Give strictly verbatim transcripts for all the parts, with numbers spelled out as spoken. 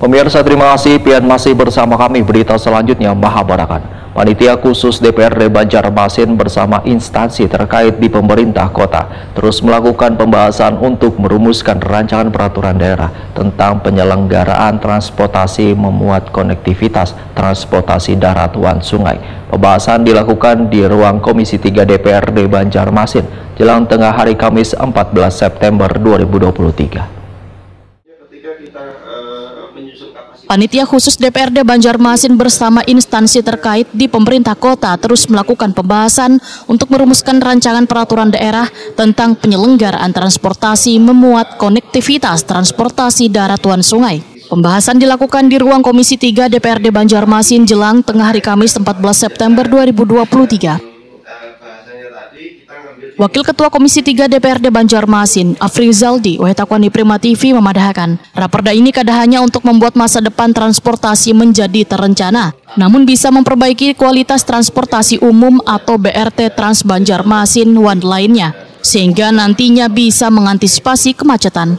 Pemirsa, terima kasih, pian masih bersama kami. Berita selanjutnya, Mahabarakan. Panitia Khusus D P R D Banjarmasin bersama instansi terkait di pemerintah kota terus melakukan pembahasan untuk merumuskan rancangan peraturan daerah tentang penyelenggaraan transportasi memuat konektivitas transportasi darat wan sungai. Pembahasan dilakukan di ruang Komisi tiga D P R D Banjarmasin jelang tengah hari Kamis, empat belas September dua ribu dua puluh tiga. Panitia Khusus D P R D Banjarmasin bersama instansi terkait di pemerintah kota terus melakukan pembahasan untuk merumuskan rancangan peraturan daerah tentang penyelenggaraan transportasi memuat konektivitas transportasi darat wan sungai. Pembahasan dilakukan di ruang Komisi tiga D P R D Banjarmasin jelang tengah hari Kamis, empat belas September dua ribu dua puluh tiga. Wakil Ketua Komisi tiga D P R D Banjarmasin, Afri Zaldi, wahai takuan di Prima T V, memadahakan, raperda ini kada hanya untuk membuat masa depan transportasi menjadi terencana, namun bisa memperbaiki kualitas transportasi umum atau B R T Trans Banjarmasin wan lainnya, sehingga nantinya bisa mengantisipasi kemacetan.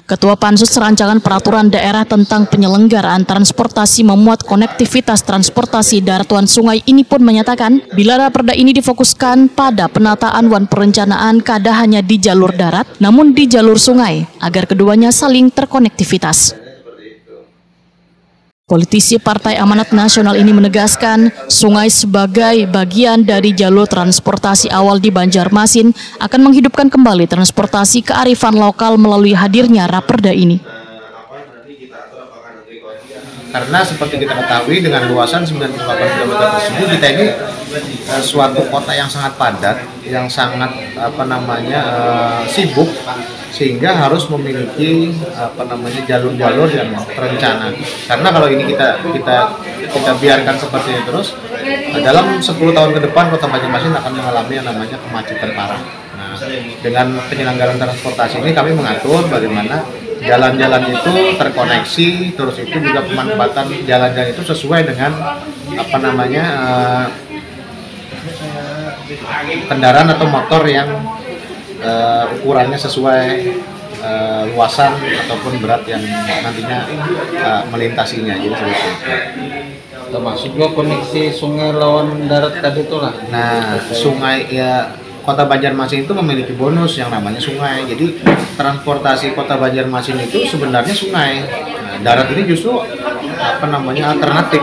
Ketua Pansus Rancangan Peraturan Daerah tentang Penyelenggaraan Transportasi Memuat Konektivitas Transportasi Darat wan Sungai ini pun menyatakan, bila raperda ini difokuskan pada penataan wan perencanaan kada hanya di jalur darat, namun di jalur sungai, agar keduanya saling terkonektivitas. Politisi Partai Amanat Nasional ini menegaskan, sungai sebagai bagian dari jalur transportasi awal di Banjarmasin akan menghidupkan kembali transportasi kearifan lokal melalui hadirnya raperda ini. Karena seperti kita ketahui, dengan luasan sembilan puluh delapan kilometer persegi, kita ini eh, suatu kota yang sangat padat, yang sangat apa namanya eh, sibuk, sehingga harus memiliki apa namanya jalur-jalur yang terencana. Karena kalau ini kita kita kita biarkan seperti ini terus, eh, dalam sepuluh tahun ke depan Kota Banjarmasin akan mengalami yang namanya kemacetan parah. Nah, dengan penyelenggaraan transportasi ini kami mengatur bagaimana jalan-jalan itu terkoneksi, terus itu juga pemanfaatan jalan-jalan itu sesuai dengan apa namanya eh, kendaraan atau motor yang eh, ukurannya sesuai eh, luasan ataupun berat yang nantinya eh, melintasinya. Jadi seperti itu. Termasuk juga koneksi sungai lawan darat tadi itulah. Nah, sungai ya Kota Banjarmasin itu memiliki bonus yang namanya sungai. Jadi transportasi Kota Banjarmasin itu sebenarnya sungai. Nah, darat ini justru apa namanya alternatif.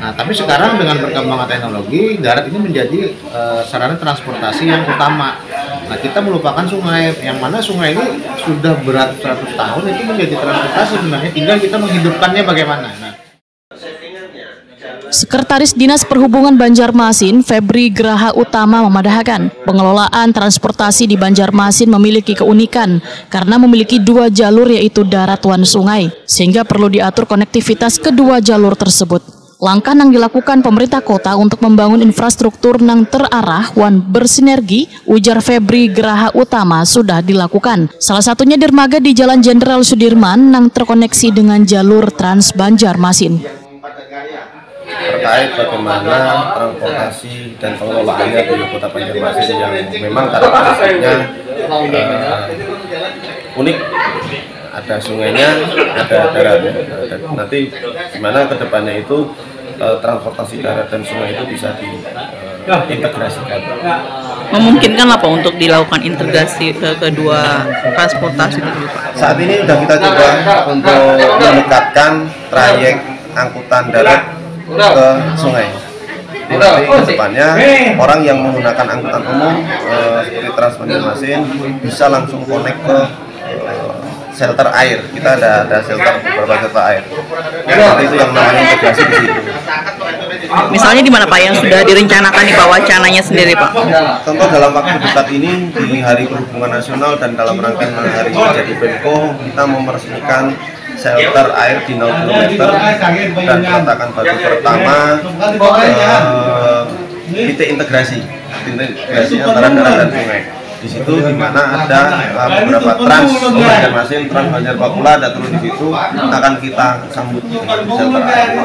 Nah, tapi sekarang dengan berkembangnya teknologi, darat ini menjadi eh, sarana transportasi yang utama. Nah, kita melupakan sungai, yang mana sungai ini sudah berat seratus tahun itu menjadi transportasi sebenarnya. Tinggal kita menghidupkannya bagaimana. Nah. Sekretaris Dinas Perhubungan Banjarmasin, Febri Graha Utama memadahakan, pengelolaan transportasi di Banjarmasin memiliki keunikan karena memiliki dua jalur yaitu darat wan sungai, sehingga perlu diatur konektivitas kedua jalur tersebut. Langkah nang dilakukan pemerintah kota untuk membangun infrastruktur nang terarah wan bersinergi, ujar Febri Graha Utama, sudah dilakukan. Salah satunya dermaga di Jalan Jenderal Sudirman nang terkoneksi dengan jalur Trans Banjarmasin. Terkait bagaimana transportasi dan pengelolaannya di Kota Banjarmasin yang memang karakteristiknya uh, unik, ada sungainya, ada daratnya. Nanti gimana kedepannya itu uh, transportasi darat dan sungai itu bisa diintegrasikan. Uh, Memungkinkan apa untuk dilakukan integrasi ke kedua transportasi tersebut? Saat ini sudah kita coba untuk mendekatkan trayek angkutan darat ke sungai. Jadi nanti ke depannya orang yang menggunakan angkutan umum eh, seperti Trans Banjarmasin bisa langsung connect ke eh, shelter air. Kita ada ada shelter beberapa shelter air. Jadi itu yang namanya integrasi di situ. Misalnya di mana Pak yang sudah direncanakan nih Pak wacananya sendiri Pak? Contoh dalam waktu dekat ini di Hari Perhubungan Nasional dan dalam rangkaian Hari Jadi Pemko kita mau meresmikan shelter air di nol km dan peletakan batu pertama eh, titik integrasi, titik integrasi antara darat dan sungai. Di situ di mana ada eh, beberapa trans Banjarmasin, trans Banjar Bakula, ada turun di situ akan kita sambut shelter air.